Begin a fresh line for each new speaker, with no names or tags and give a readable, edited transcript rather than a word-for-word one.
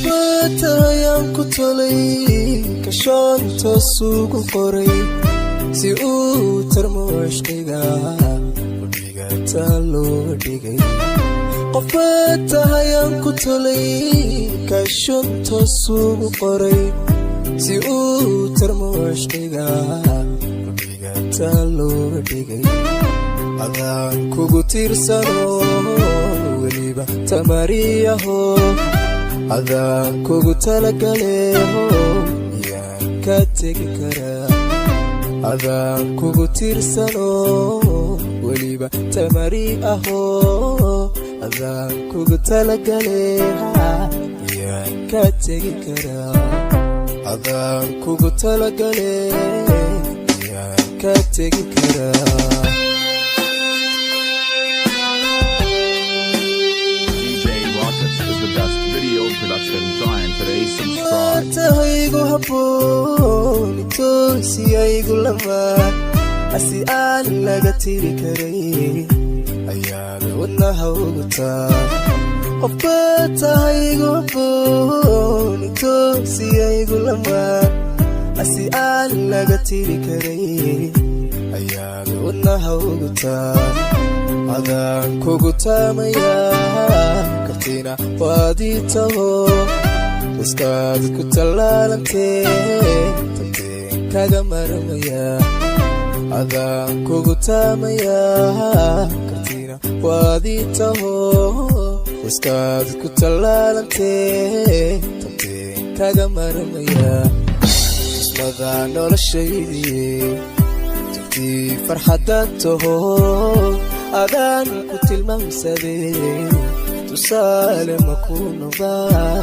Qofbatayaan ku tolay, kashoonta suugu qoray, si uu tarmo cishqiga udhigata loo dhigay. Qofbatahayaan ku tolay, kashonta suugu qoray, si uu tarmo cishqiga udhigata loo dhigay. Adaan kugu tiirsano, weliba tamariyaho, adaan kugu talagaleho, miyaan ka tegi karaa? Adaan kugu tiirsano, weliba tamari aho, adaan kugu talagaleha, miyaan ka tegi karaa? Adaan kugu talagale, miyaan ka tegi karaa?
DJ Rockets is the best video production giant today. Subscribe.
Tahaygu habboon toosiyaygu lamaan, asi aan laga tiri karay ayaad wadnaha ugu taa. Qofba tahaygu habboon toosiyaygu lamaan, asi aan laga tiri karay ayaad wadnaha ugu taa. Adaan kugu taamayaa, kartina waadii taho, iskaad ku tallaalantee, tabteen kaga marmaya. Adaan kugu taamayaa, kartina waadii taho, iskaad ku tallaalantee, tabteen kaga marmaya. Tusmada noloshaydii, tubtii farxadda taho, adaan ku tilmaamsadee, tusaale ma ku noqdaa?